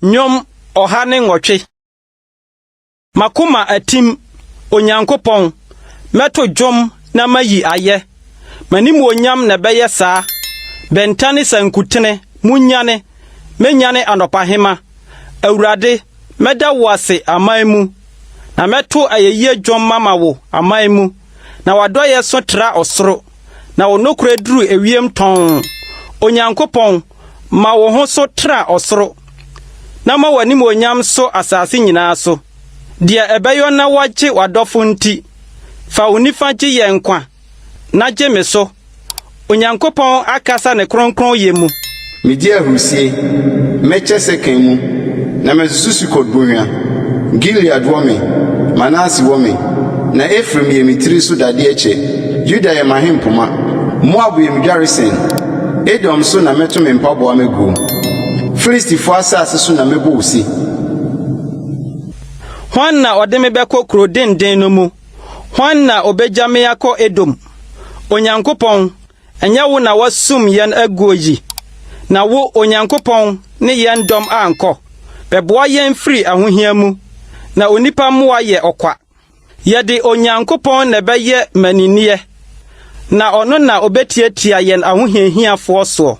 Nnwom 108. M'akoma atim, Onyankopɔn, mɛto dwom na mayi ayɛ. M'animuonyam na ɛbɛyɛ saa. Bɛnta ne sankutene, munnyane, mɛnyane anɔpahema. Awurade, mɛda wo ase aman mu, na mɛto ayɛyie dwom mama wo aman mu. Na w'adɔeɛ so tra ɔsoro, na wo nokorɛ duru ewiem tɔnn. Onyankopɔn, ma wo ho so tra ɔsoro, na ma w'animuonyam so asase nyinaa so. Deɛ ɛbɛyɔ na woagye w'adɔfo nti, fa wo nifa gye yɛn nkwa, na gye me so. Onyankopɔn akasa ne kronkronyɛ mu. Medi ahurusie, mɛkyɛ Sekem mu, na masusu Sukot bɔnhwa. Gilead wɔ me, Manase wɔ me, na Efraim yɛ me tiri so dadeɛ kyɛ, Yuda yɛ m'ahempoma, Moab yɛ me dwaresɛn, Edom so na mɛto me mpaboa maguo. Filistifoɔ asase so na mɛbɔ ose. Hwan na ɔde me bɛkɔ kuro denden no mu? Hwan na obegya me akɔ Edom? Onyankopɔn, ɛnyɛ wo na woasum yɛn aguo yi? Na wo, Onyankopɔn, ne yɛn dɔm ankɔ? Bɛboa yɛn firi ahohia mu, na onipa mmoa yɛ ɔkwa. Yɛde Onyankopɔn na ɛbɛyɛ mmaninneɛ, na ɔno na obetiatia yɛn ahohiahiafoɔ soɔ.